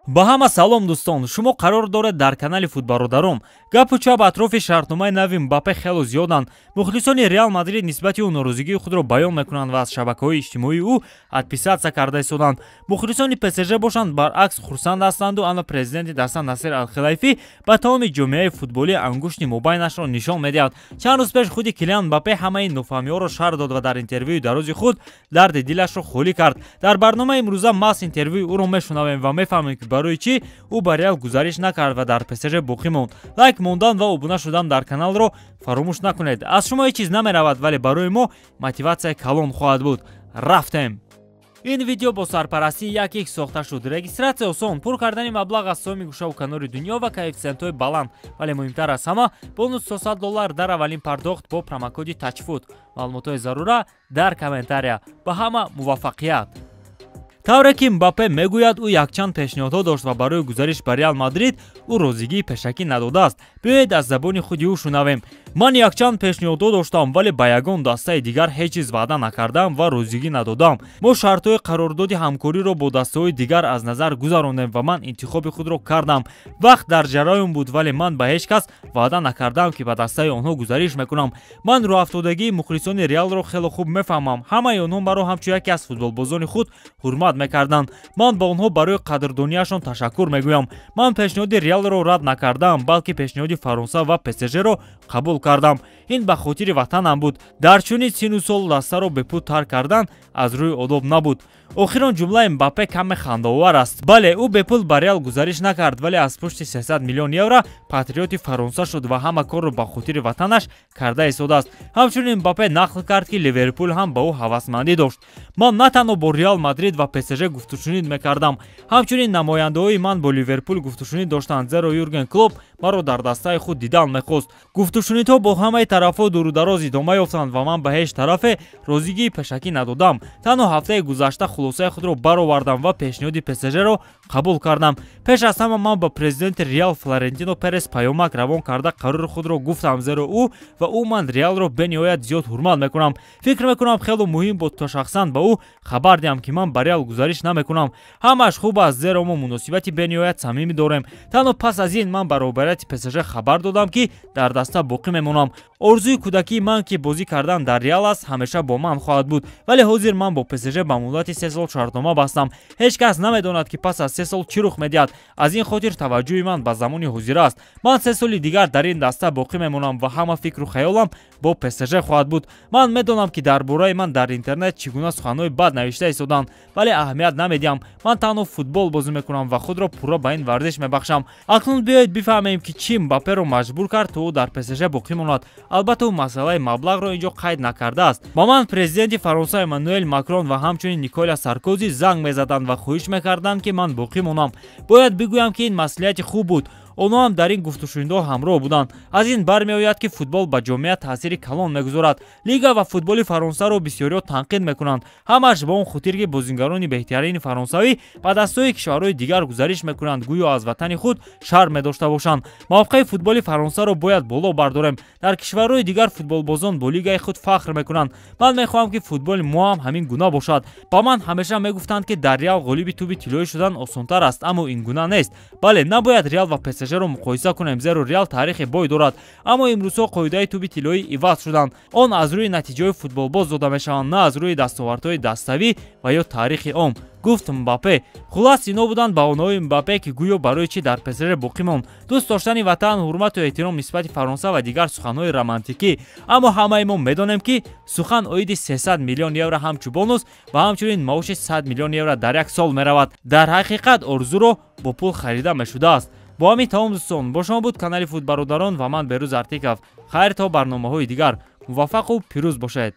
Ба ҳама салом, дӯстон. Шумо қарор доред дар канали Футбародарон. Гапу чап атрофи шартномаи нави Мбаппе хело зиёданд. Мухлисони Реал Мадрид нисбати ӯ норозигии худро баён мекунанд ва аз шабакаҳои иҷтимоии ӯ отписаться карда истоданд. Мухлисони ПСЖ бошанд, баръакс, хурсанд ҳастанду ана президенти даста Насир Алхилайфӣ ба тамоми ҷомеаи футболӣ ангушти мобайнашро нишон медиҳад. Чанд рӯз пеш худи Килиан Мбаппе ҳамаи нофаҳмиҳоро шарҳ дод ва дар интервюи дарози худ дарди дилашро холӣ кард. Дар барномаи имрӯза маҳз интервюи ӯро мешунавем ва мефаҳмем, ки барои чӣ ӯ ба Реал гузариш накард ва дар ПСЖ боқӣ монд. Лайк мондан ва обуна шудан дар каналро фаромӯш накунед. Аз шумо ҳеҷ чиз намеравад, вале барои мо мотиватсияи калон хоҳад буд. Рафтем. Ин видео бо сарпарастии 1x сохта шуд. Регистратсия осон, пур кардани маблағ аз соми гӯшаву канори дунё ва коэффисиентҳои баланд, вале муҳимтар аз ҳама бонус $300 дар аввалин пардохт бо промокоди Тачфуд. Маълумотҳои зарура дар комментария. Ба ҳама муваффақият. Тавре ки Мбаппе мегӯяд, ӯ якчанд пешниҳодҳо дошт ва барои гузариш ба Реал Мадрид ӯ розигии пешакӣ надодааст. Биёед, аз забони худи ӯ шунавем. Ман якчанд пешниҳодҳо доштам, вале ба ягон дастаи дигар ҳеҷ чиз ваъда накардам ва розигӣ надодам. Мо шартҳои қарордоди ҳамкориро бо дастаҳои дигар аз назар гузарондем ва ман интихоби худро кардам. Вақт дар ҷараён буд, вале ман ба ҳеҷ кас ваъда накардам, ки ба дастаи онҳо гузариш мекунам. Ман рӯҳафтодагии мухлисони Реалро хеле хуб мефаҳмам. Ҳамаи онҳо маро ҳамчун яке аз футболбозони худ ҳурмат мекарданд. Ман ба онҳо барои қадрдониашон ташаккур мегӯям. Ман пешниҳоди Реалро рад накардам, балки пешниҳоди Фаронса ва ПСЖро қабул кардам. Ин ба хотири ватанам буд. Дар чунин сину сол дастаро бепул тарк кардан аз рӯи одоб набуд. Охирон ҷумлаи Мбаппе каме хандаовар аст. Бале, ӯ бепул ба Реал гузариш накард, вале аз пушти 300 миллион евро патриоти Фаронса шуд ва ҳама корро ба хотири ватанаш карда истодааст. Ҳамчунин Мбаппе нақл кард, ки Ливерпул ҳам ба ӯ ҳавасмандӣ дошт. Ман на танҳо бо Реал Мадрид ва ПСЖ гуфтушунид мекардам, ҳамчунин намояндаҳои ман бо Ливерпул гуфтушунид доштанд, зеро Юрген Клоп маро дар дастаи худ дидан мехост. Гуфтушунидҳо бо ҳамаи тарафҳо дурудароз идома ёфтанд ва ман ба ҳеҷ тарафе розигии пешакӣ надодам. Танҳо ҳафтаи гузашта хулосаи худро баровардам ва пешниҳоди ПСЖро қабул кардам. Пеш аз ҳама ман ба президенти Реал Флорентино Перес паёмак равон карда қарори худро гуфтам, зеро ӯ ва ӯ ман Реалро бениҳоят зиёд ҳурмат мекунам. Фикр мекунам, хело муҳим буд, то шахсан ба ӯ хабар диҳам, ки ман ба Реал гузариш намекунам. Ҳамааш хуб аст, зеро мо муносибати бениҳоят самимӣ дорем. Танҳо пас аз ин ман ба роҳбарияти ПСЖ хабар додам, ки дар даста боқӣ мемонам. Орзуи кӯдакии ман, ки бозӣ кардан дар Реал аст, ҳамеша бо ман хоҳад буд, вале ҳозир ман бо ПСЖ ба муҳлати 3 сол шартнома бастам. Ҳеҷ кас намедонад, ки пас аз 3 сол чӣ рух медиҳад. Аз ин хотир таваҷҷӯҳи ман ба замони ҳозира аст. Ман 3 соли дигар дар ин даста боқӣ мемонам ва ҳама фикру хаёлам бо ПСЖ хоҳад буд. Ман медонам, ки дар бораи ман дар интернет чӣ гуна суханҳои бад навишта истоданд, вале аҳамият намедиҳам. Ман танҳо футбол бозӣ мекунам ва худро пурра ба ин варзиш мебахшам. Акнун биёед бифаҳмем, ки чӣ Мбапперо маҷбур кард, то ӯ дар ПСЖ боқӣ монад. Албатта, ӯ масъалаи маблағро ин ҷо қайд накардааст. Ба ман президенти Фаронса Эммануэл Макрон ва ҳамчунин Николя Саркози занг мезаданд ва хоҳиш мекарданд, ки ман боқӣ монам. Бояд бигӯям, ки ин маслиҳати хуб буд. Онҳо ҳам дар ин гуфтушунидҳо ҳамроҳ буданд. Аз ин бармеояд, ки футбол ба ҷомеа таъсири калон мегузорад. Лига ва футболи Фаронсаро бисёриҳо танқид мекунанд, ҳамааш ба он хотир, ки бозингарони беҳтарини фаронсавӣ ба дастҳои кишварҳои дигар гузариш мекунанд, гӯё аз ватани худ шарм медошта бошанд. Мавқеи футболи Фаронсаро бояд боло бардорем. Дар кишварҳои дигар футболбозон бо лигаи худ фахр мекунанд. Ман мехоҳам, ки футболи мо ҳам ҳамин гуна бошад. Ба ман ҳамеша мегуфтанд, ки дар Реал ғолиби тӯби тиллоӣ шудан осонтар аст, аммо ин гуна нест. Бале, набояд Реал ва ПСЖро муқоиса кунем, зеро Реал таърихи бой дорад, аммо имрӯзҳо қоидаи тӯби тиллоӣ иваз шуданд. Он аз рӯи натиҷаҳои футболбоз дода мешаванд, на аз рӯи дастовардҳои даставӣ ва ё таърихи ом, гуфт Мбаппе. Хулас, ино буданд баҳонаҳои Мбаппе, ки гӯё барои чӣ дар ПСЖ боқӣ монд: дӯст доштани ватан, ҳурмату эҳтиром нисбати Фаронса ва дигар суханҳои романтикӣ. Аммо ҳамаи мо медонем, ки сухан оиди 300 миллион евро ҳамчун бонус ва ҳамчунин маоши 100 миллион евро дар як сол меравад. Дар ҳақиқат орзуро бо пул харида мешудааст. Бо ҳамин тамом, дӯстон. Бо шумо буд канали Футбародарон ва ман, Берӯз Артиков. Хайр, то барномаҳои дигар. Муваффақу пирӯз бошед.